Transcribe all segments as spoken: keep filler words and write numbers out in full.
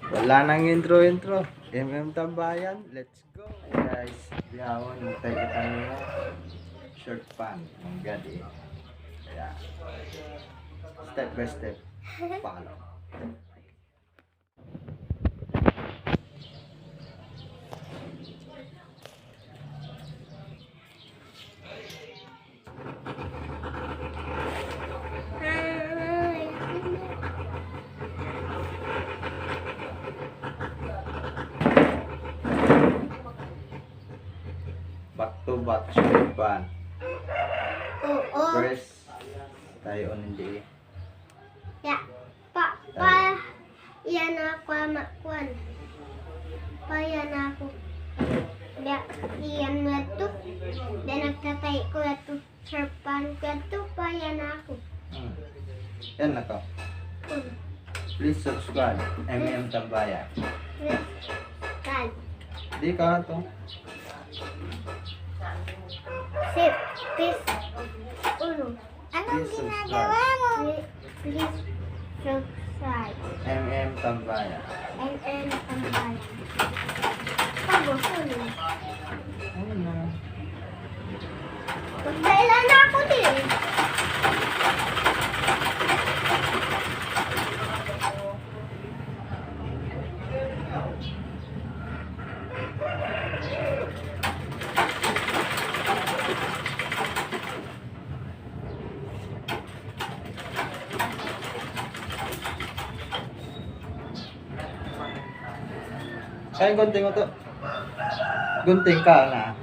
Wala' nang intro-intro. M M Tambayan, let's go. Guys, bihaun, magtay kita niya. Short pan, ang gadi. Kaya, step by step, follow. Back to back, short pan. Oo. First, tayo, hindi. Ya, pa, pa, iyan aku ama' kuwan. Pa, iyan aku. Biya', iyan mu yadtu. Biya' nagtatay ku yadtu. Sarpan ku yadtu, pa, iyan aku. Hmm. Yan na to. Hmm. Please subscribe. M M Tambayan. Please subscribe. Di ka to. Sip, please. Uno. Anong ginagawa mo? Please subscribe. M M Tambayan. M M Tambayan. Pag-uso niyo. Ano na? Magdala na ako din. Ay, gunting mo to. Gunting ka na.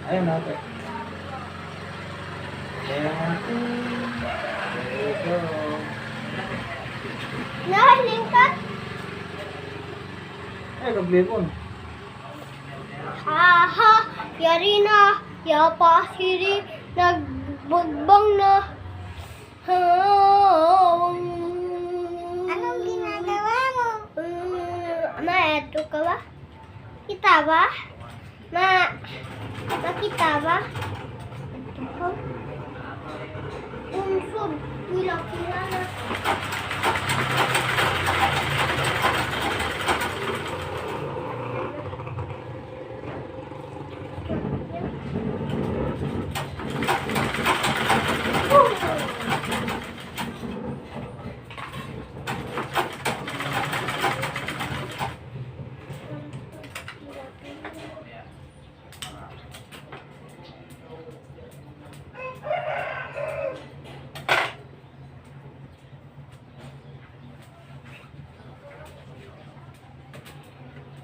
Ayun na, ate. Ayan. There you go. Nahiling ka? Ay, kablipon. Aha, yari na. Ya pa siri, nagbugbang na. Anong ginagawa mo? Hmm, ma, eto ka ba? Kita ba? Ma, makita ba? Eto ka? Unsod, pila-pila na.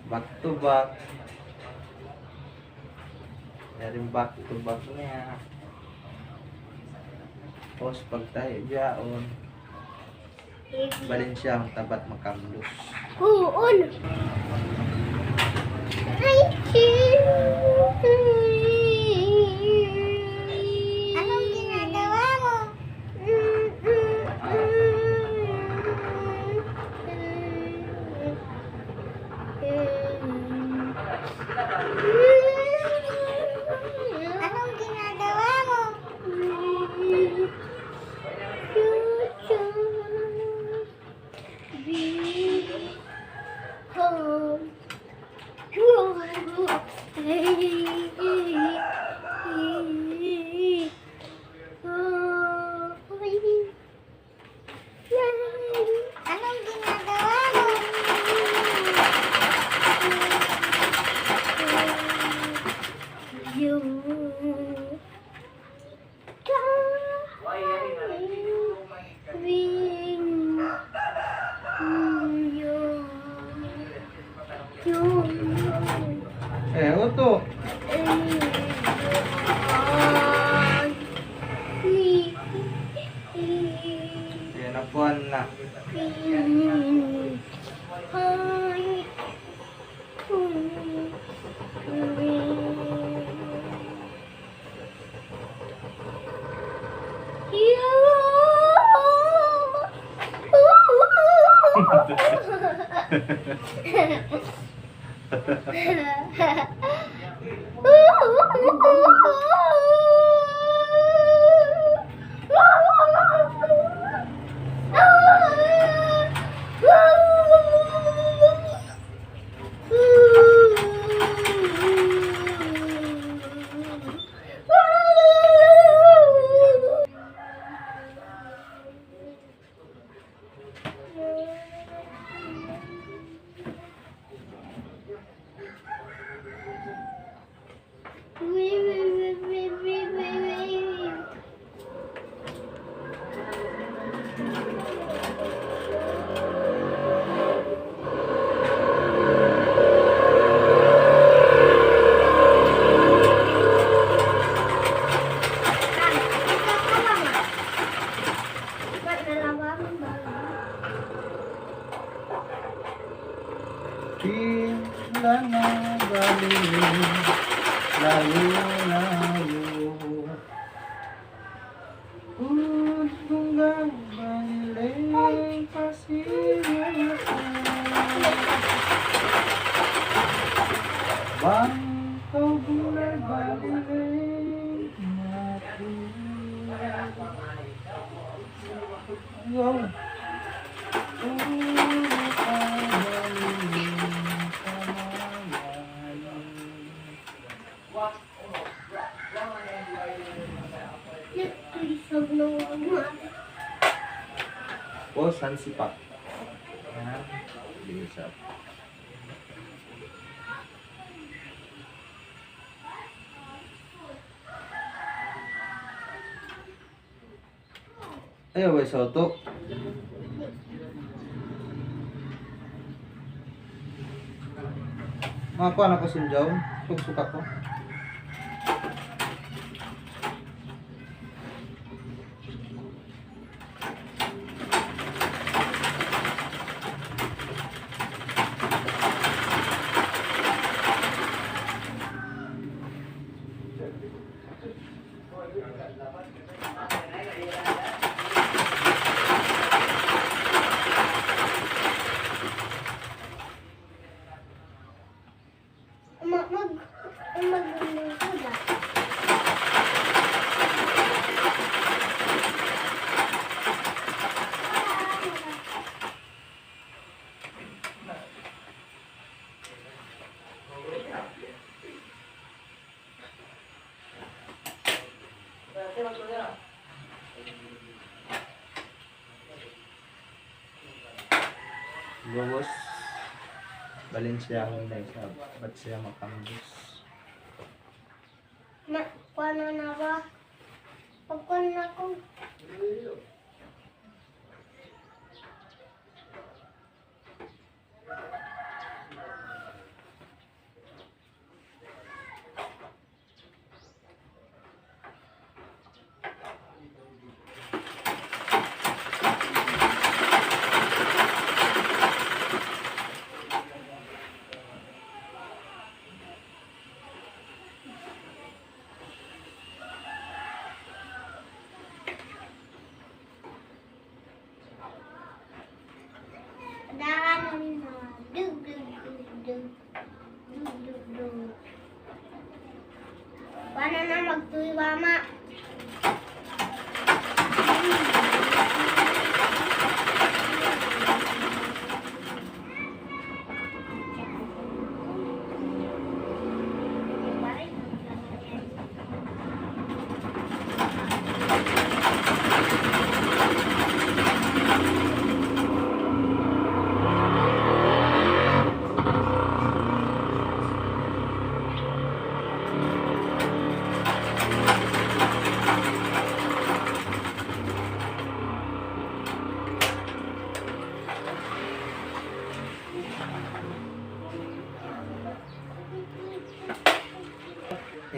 Back to back. Yari back to back niya. Tapos pagtahi bihaun. Balinsya, ang tabat makamdos. Huun. Anong ginagawa mo? Anong ginagawa mo? Anong ginagawa mo? Eh, utu. Yan, napuan na. Pila na bali layu-layu. Udtunggang bali lay pasiwa. Bang kaw bunnal bali lay mati. Bosan sipak. Yan. Di usap. Ayaw, way sautu. Makuha na ku sin jaum. Suksuk aku. Mag, mag, mag, Bubus, Balenciaga na isab, bat siya makambus. Na, kuha na na ba? Pagkuha na ko. Daan na. Dug, dug, dug, dug. Dug, dug, dug. Wala na magtuy, mama.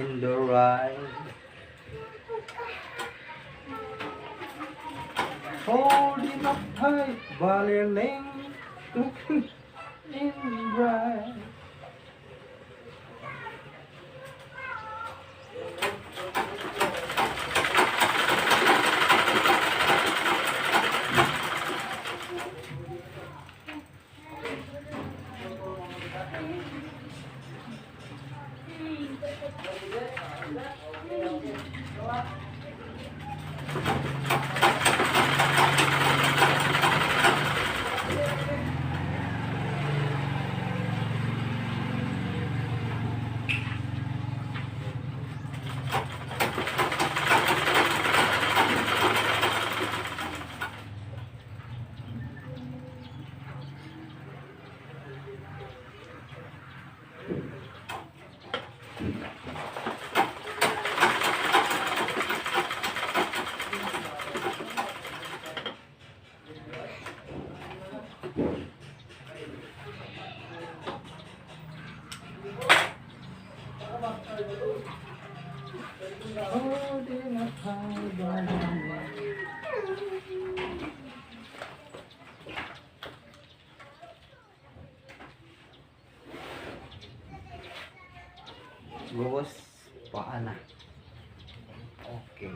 Indoor ride. Hold him up tight, bali ning. Indoor ride. Ubus pa ana. Okay.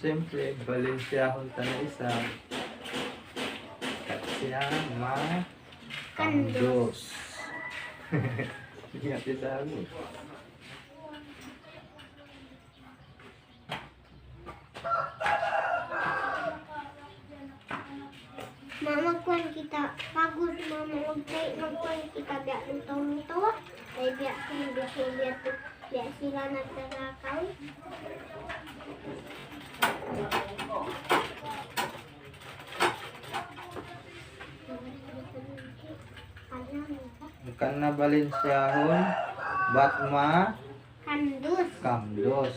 Siyempre, Balensyahon ta na isab. Kat siya ma-, kandus. Kandus. Ingat kita, Agu. Ma, magkuan kita. Bagus, ma, mag-, magkuan kita biya' luto-luto. Ay, biya', biya', biya', biya' sila nagdadakaw. Hangkan na Balensyahon, bat ma- Kandus. Kandus.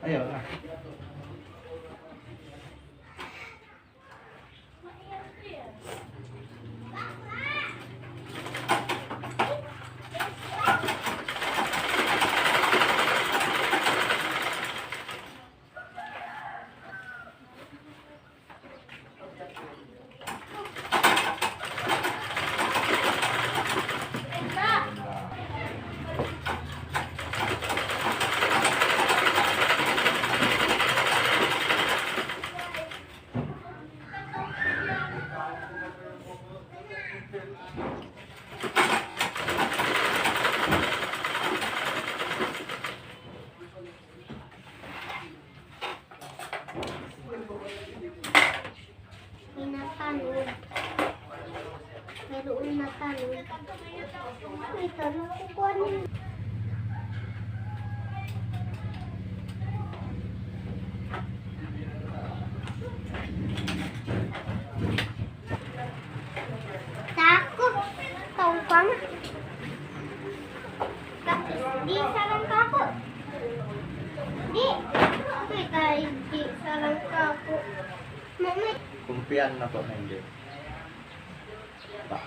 Ayaw na. Pinatanud. Mayroon na tanud. May tanud ko kunin. Tako. Taupang. Ka-, di' sarang kaku'. Di'. Di' tayo, di' sarang kaku'. Mami. Kumpiyan na po, Mende. Ba.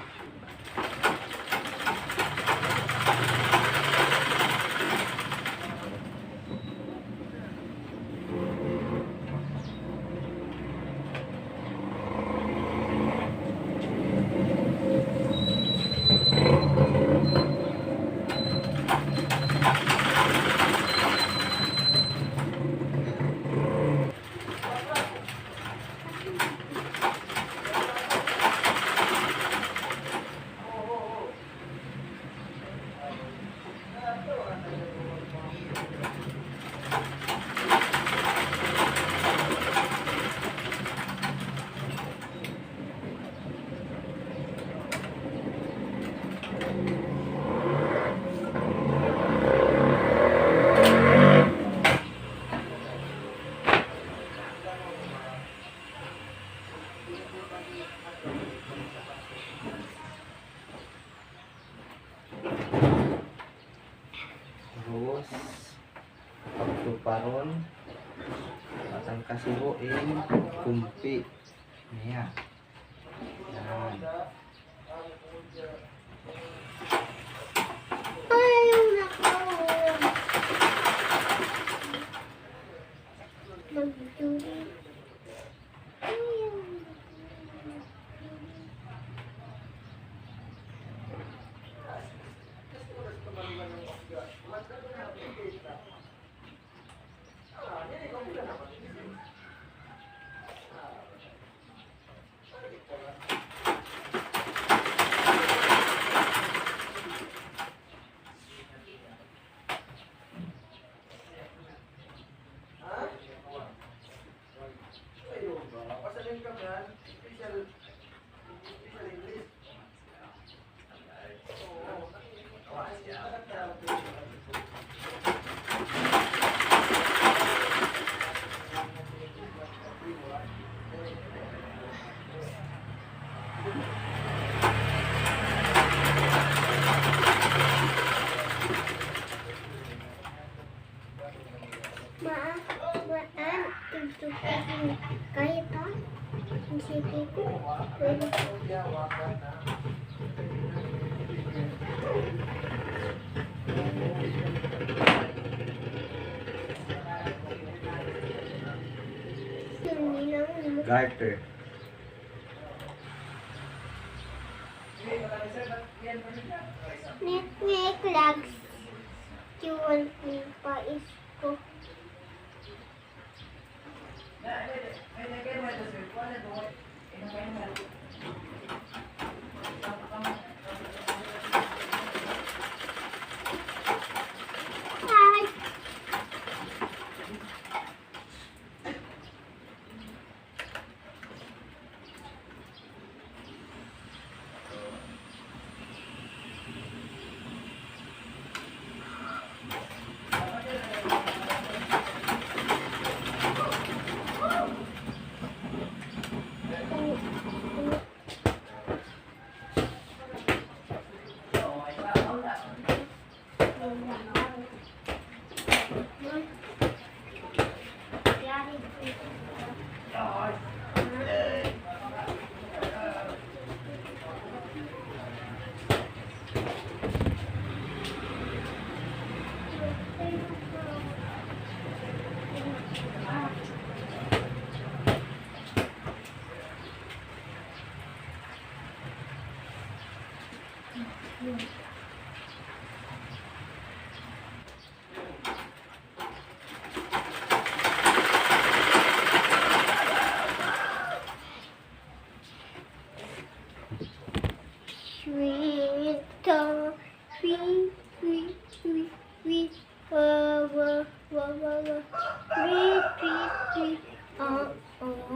Ubus, pagtuparun, matang kasibu in kumpi niya. Yan. Ay, nako. Nagduri. Maan, maan, tugtug in kahit ha, in sipi ku, pwede. Garter. Nek, nek, lags. Kiwan ku pa isko. Ay. Sweet, sweet, sweet, sweet, sweet, wa, wa, wa, wa, wa, sweet, sweet, sweet, uh, uh.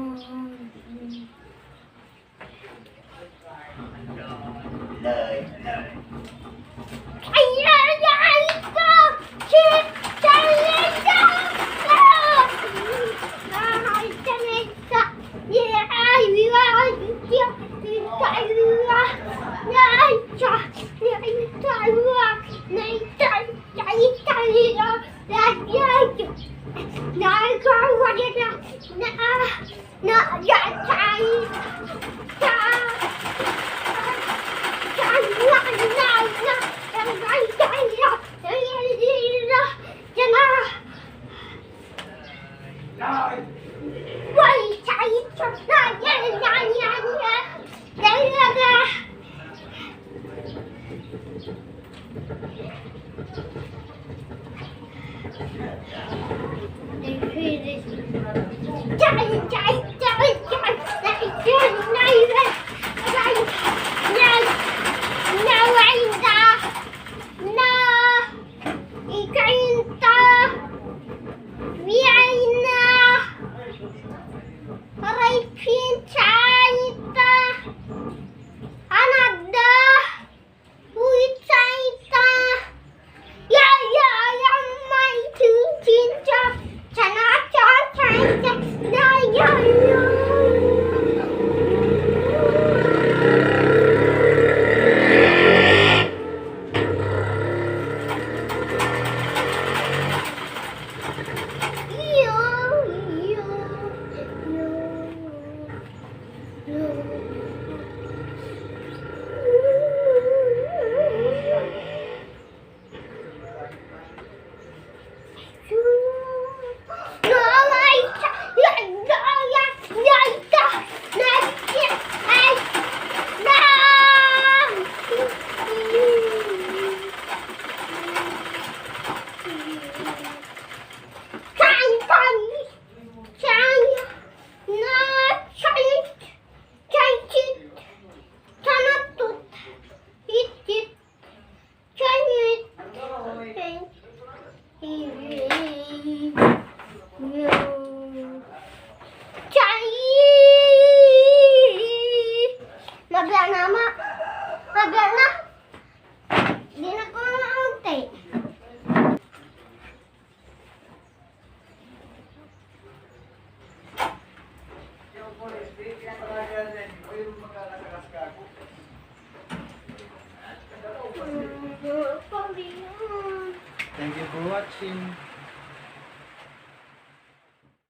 for watching.